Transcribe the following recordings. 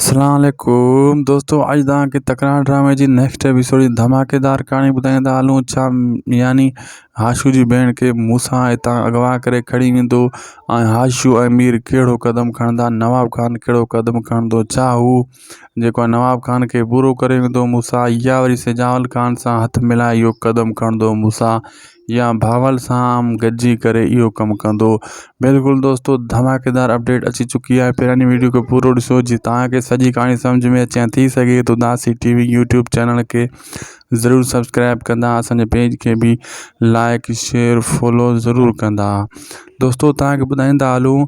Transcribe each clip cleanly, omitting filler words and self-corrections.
اسلام عليڪم دوستو اڄ توهان کي تڪرار ڊرامي جي نيڪسٽ ايپيسوڊ جي ڌماڪيدار ڪهاڻي ٻڌائيندا هلون ڇا يعني هاشو جي ڀيڻ کي موسيٰ هتان اغوا ڪري کڻي ويندو ۽ هاشو ۽ مير ڪهڙو قدم کڻندا نواب خان ڪهڙو قدم کڻندو ڇا هو جيڪو آهي نواب خان کي پورو ڪري ويندو موسيٰ يا وري سجاول خان سان هٿ ملائي اهو قدم کڻندو موسيٰ يا بھاول سان گڏجي ڪري اھو ڪم ڪندو بلڪل دوستو ڌماڪيدار اپڊيٽ اچي چڪي آھي پھريان ويڊيو کي پورو ڏسو جي توھان کي سڄي ڪھاڻي سمجھ ۾ اچي ٿي سگھي ته اداسي ٽي وي يوٽيوب چينل کي ضرور سبسڪرائب ڪندا اسان جي پيج کي به لائڪ شيئر فالو ضرور ڪندا دوستو توھان کي ٻڌائيندا ھلون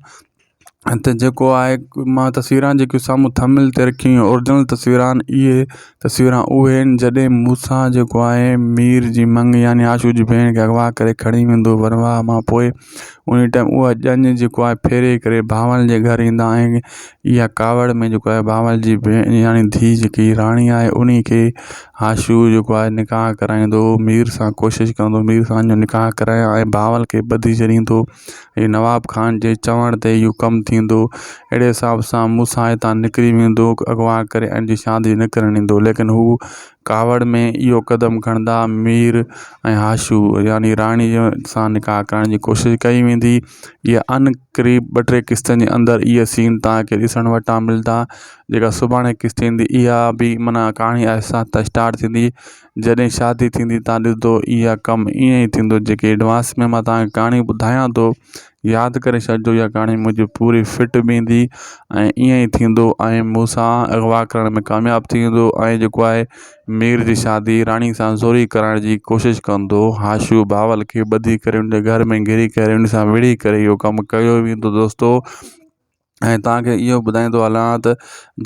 ته جيڪو آهي مان تصويران جيڪيون سامهون ٿمبنيل تي رکيون آهن اوريجنل تصويران اهي تصويران اهي آهن جڏهن مون سان جيڪو آهي مير جي مڱ يعني عاشو جي ڀيڻ کي اغوا ڪري کڻي ويندو ورواهه مان پوء ان ٽائيم اها ڄڃ جيڪو آهي ڦيري ڪري بانول جي گهر ايندا آهن اها ڪاوڙ ۾ جيڪو آهي بانول جي ڀيڻ يعني ڌيءُ جيڪي راڻي آهي ان کي عاشو جيڪو آهي نڪاح ڪرائيندو مير سان ڪوشش ڪندو مير سان نڪاح ڪرايان ۽ بانول کي ٻڌي ڇڏيندو هي نواب خان جي چوڻ تي اهو ڪم ٿيندو اهڙي حساب سان موسيٰ هتان نڪري ويندو اغوا ڪري ۽ ان جي شادي نه ڪرڻ ڏيندو ليڪن هو ڪاوڙ ۾ اهو قدم کڻندا مير ۽ هاشو يعني راڻي سان نڪاح ڪرڻ جي ڪوشش ڪئي ويندي اها عن قريب ٻه ٽي قسطن جي اندر اهي سين توهان کي ڏسڻ وٽان ملندا جيڪا سڀاڻي قسط ايندي اها به معنيٰ ڪهاڻي آهستي آهستي اسٽارٽ ٿيندي جڏهن شادي ٿيندي تان ڏسندو اها ڪم ائين ئي ٿيندو جيڪي ايڊوانس ۾ مان توهان کي ڪهاڻي ٻڌايان ٿو ياد ڪري ڇڏجو اها ڪهاڻي منهنجي پوري فٽ بيهندي ۽ ائين ئي ٿيندو ۽ مون سان اغوا ڪرڻ ۾ ڪامياب ٿي ويندو ۽ جيڪو آهي مير جي شادي راڻي سان زوري ڪرائڻ جي ڪوشش ڪندو هاشو بهاول کي ٻڌي ڪري ان جي گهر ۾ گهڙي ڪري ان سان وڙهي ڪري اهو ڪم ڪيو ويندو دوستو ۽ توهان کي اهو ٻڌائيندو هلان ته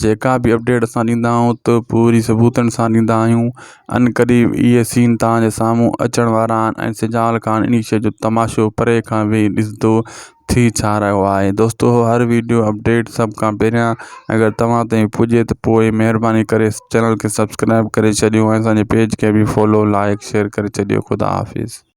جيڪا به اپڊيٽ اسان ڏيندا آهيون ته پوري ثبوتن سان ڏيندا آهيون عنقريب اهي سين توهان جي سامهون اچڻ وارا آهن ۽ سجال خان انهي شيء جو تماشو پري کان ويهي ڏسندو ٿي ڇا رهيو آهي دوستو هر ويڊيو اپڊيٽ سڀ کان پهريان اگر توهان تائين پڄي ته پوء مهرباني ڪري چينل کي سبسڪرائب ڪري ڇڏيو ۽ اسان جي پيج کي به فالو لائڪ شيئر ڪري ڇڏيو خدا حافظ.